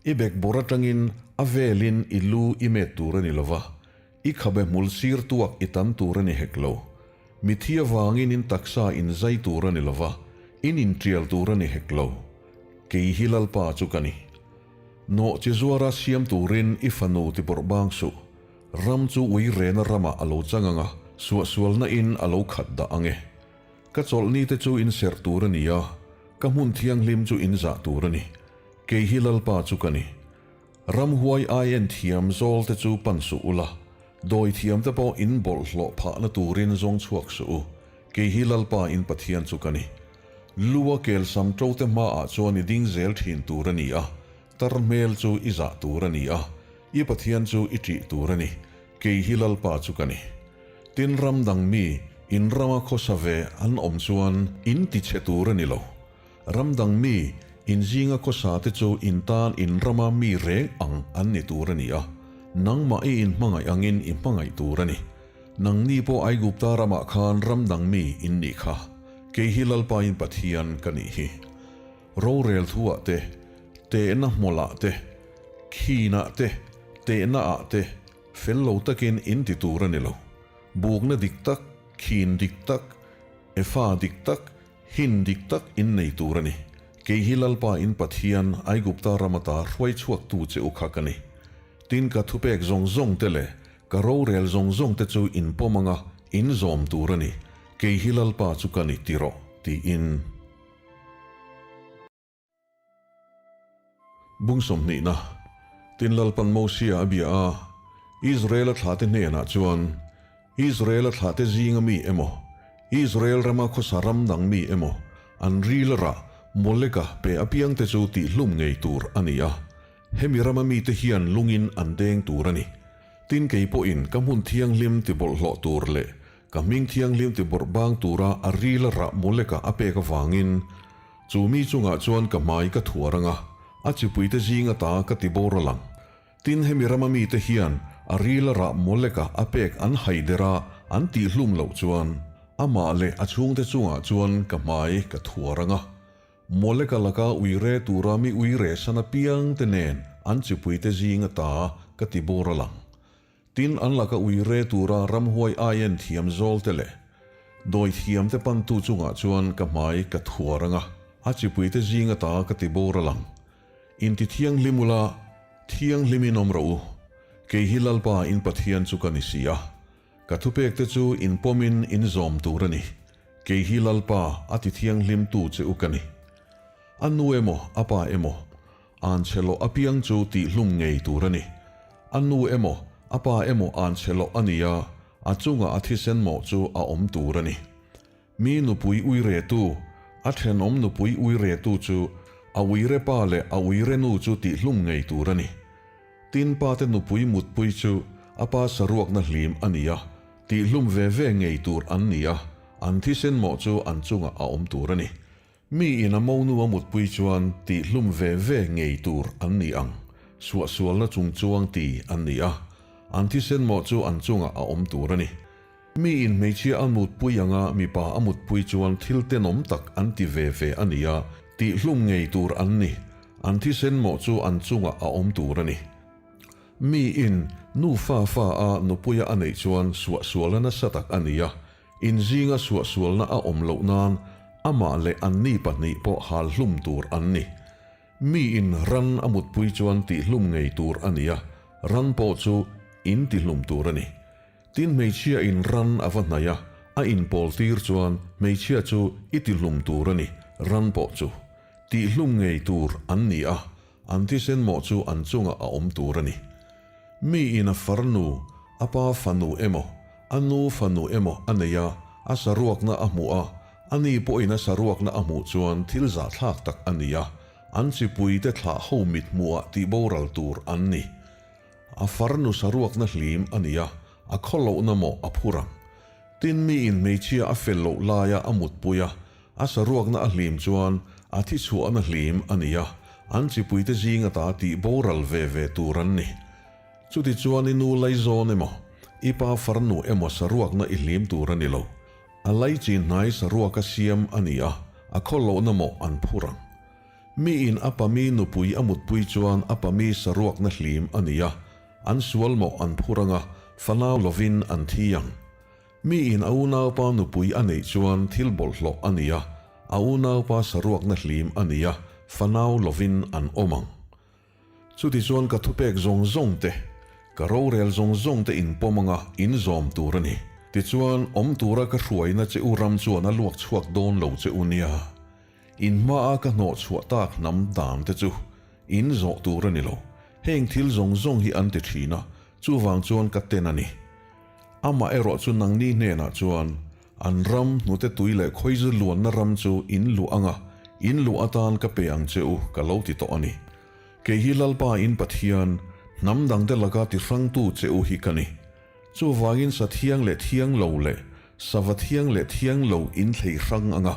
I bekbawr atangin a velin i lu i met tur a ni lova, i khabe hmul sir tuak i tan tur a ni hek lo. Mithi avangin in taksa in zai tur a ni lova, in intial tur a ni hek lo. Kei hi Lalpa chu ka ni. Nawh chi zuara siam turin i fanu ti bawrh bang suh. Ram chu ui rena ramah a lo chang ang a, suahsualna in a lo khat dah ang e. Ka chawlhni te chu in serh tur a ni a, ka hmun thianghlim chu in zah tur a ni. Kei hi Lalpa chu ka ni. Ramhuai ai en thiam zawl te chu pan suh ula, dawi thiam te pawh in bawlhhlawh phahna turin zawng chhuak suh u. Kei hi Lalpa in Pathian chu ka ni. Lua kelsam to te hmaah chuan i ding zel thin tur a ni a, tar hmel chu i zah tur a ni a, i Pathian chu i ṭih tur a ni. Kei hi Lalpa chu ka ni. Tin ram dang mi, in rama khawsa ve an awm chuan in ti chhe tur a ni lo. Ram dang mi, in zinga khawsa te chu in tan in rama mi reng ang an ni tur a ni a, nangmah i in hmangaih angin i hmangaih tur a ni. Nangni pawh Aigupta ramah khan ram dang mi in nih kha. Kei hi Lalpa in Pathian ka nih hi. Rorel thuah te, tehna hmawlah te, khinah te, tehna ah te, fel lo takin in ti tur a ni lo. Bukna dik tak, khin dik tak, efa dik tak, hin dik tak in nei tur a ni. Kei hi Lalpa in Pathian, Aigupta ram ata hruai chhuaktu che u kha ka ni. Tin ka thupek zawng zawng te leh ka rorel zawng zawng te chu in pawm anga in zawm tur a ni. Kei hi Lalpa chu ka ni ti rawh, tiin. Bung sawmhnihna, Tin Lalpan Mosia a bia a, Israel-a thlahte hnenah chuan, Israel-a thlahte zinga mi emaw, Israel rama khawsa ram dang mi emaw, an ril rah Moleka pe apiangte chu tihhlum ngei tur a ni a, hemi rama mite hian lungin an deng tur a ni. Tin kei pawhin ka hmun thianghlim tibawlhhlawh tur leh ka hming thianghlim tibawrh bang tura a ril rah Moleka a pek avangin, Chu mi chungah chuan ka hmai ka thuar ang a, a chipuite zing ata ka ti boral ang. Tin, hemi rama mite hian a ril a rah Moleka a pek an hai der a, an tihhlum loh chuan, amah leh a chhungte chungah chuan ka hmai ka thuar ang a. Moleka laka uire tura mi uire san apiangte nen an chipuite zing ata ka ti boral ang. Tin, an laka uire tura ramhuai aien thiam zawlte leh dawi thiamte pantu chungah chuan ka hmai ka thuar ang a, a chipuite zing ata ka ti boral ang. Inti thianghlim ula, thianghlimin awm rawh u. Kei hi Lalpa in Pathian chu ka ni si a. Ka thupekte chu in pawmin in zawm tur a ni. Kei hi Lalpa a ti thianghlimtu che u ka ni. A nu emaw, a pa emaw, An chhe loh apiang chu tihhlum ngei tur a ni. A nu emaw, a pa emaw an chhe loh a ni a, a chungah a thisen mawh chu a awm tur a ni. Mi nupui uiretu, a thenawm nupui uiretu chu a uire pa leh a uire nu chu tihhlum ngei tur a ni. Tin pate nupui mutpui chu a pa saruakna hlim a ni a, tihhlum ve ve ngei tur an ni a, an thisen mawh chu an chungah a awm tur a ni. Mi in a monu a mutpui chuan tihhlum ve ve ngei tur an ni ang, suahsualna chung chuang ti an ni a, an thisen mawh chu an chungah a awm tur a ni. Mi in hmeichhia a mutpui anga mipa a mutpui chuan thil tenawm tak an ti ve ve a ni a, tihhlum ngei tur an ni, an thisen mawh chu an chungah a awm tur a ni. Mi in nu fa fa a nupuia a neih chuan suahsualna nasa tak a ni a, In zinga suahsualna a awm loh nan amah leh anni pahnih pawh hal hlum tur an ni. Mi in ran a mutpui chuan tihhlum ngei tur a ni a, ran pawh chu in tihlum tur a ni. Tin hmeichhia in ran a va hnaih a, a inpawltir chuan hmeichhia chu i tihlum tur a ni, ran pawh chu tihlum ngei tur an ni a, an thisen mawh chu an chungah a awm tur a ni. Mi in a farnu, a pa fanu emaw, a nu fanu emaw a nei a, a saruakna a hmuh a, ani pawhin a saruakna a hmuh chuan thil zahthlak tak a ni a, an chipuite thlah ho mit hmuhah tihboral tur an ni. A farnu saruakna hlim a ni a, a khawlohna mawh a phur ang. Tin mi in hmeichhia a fel loh laia a mutpui a, a saruakna a hlim chuan a thi chhuahna hlim a ni a, an chipuite zing ata tih boral ve ve tur an ni. Chutichuan i nu laizawn emaw, i pa farnu emaw saruakna i hlim tur a ni lo. A laichin hnai saruaka siam a ni a, a khawlohna mawh an phur ang. Mi in a pami nupui a mutpui chuan a pami saruakna hlim a ni a, an sual mawh an phur ang a, fanau lovin an thi ang. Mi in a unaupa nupui a neih chuan thil bawlhhlawh a ni a, a unaupa saruakna hlim a ni a, fanau lovin an awm ang. Chutichuan ka thupek zawng zawng te, ka rorel zawng zawng te in pawm anga in zawm tur a ni. Tichuan, awm tura ka hruaina che u ram chuan a luak chhuak dawn lo che u nia. In hmaa ka hnawh chhuah tak hnam dan te chu in zawh tur a ni lo. Heng thil zawng zawng hi an ti thin a, chuvang chuan ka ten a ni. Amah erawh chu nangni hnenah chuan an ram hnute tui leh khawizu luanna ram chu in luah anga in luah atan ka pe ang che u ka lo ti tawh a ni. Kei hi Lalpa in Pathian, hnam dangte laka ti hrangtu che u hi ka ni. Chuvangin sa thiang leh thiang lo leh sava thiang leh thiang lo in thlei hrang anga,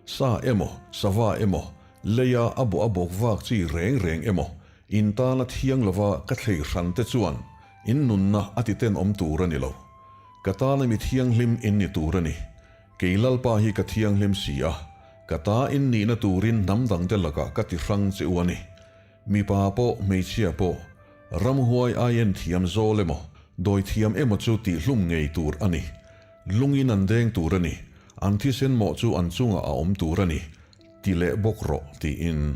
sa emaw, sava emaw, leia a bawh a bawk vak chi reng reng emaw, in tana thiang lova ka thlei hran te chuan in nunna a ti tenawm tur a ni lo. Ka tana mi thianghlim in ni tur a ni. Kei Lalpa hi ka thianghlim si a, ka ta in nihna turin hnam dangte lakah ka ti hrang che u a ni. Mipa pawh, hmeichhia pawh, ramhuai ai en thiam zawl emaw, dawi thiam emaw chu tihhlum ngei tur a ni. Lungin an deng tur a ni, an thisen mawh chu an chungah a awm tur a ni, ti leh bawk rawh, tiin.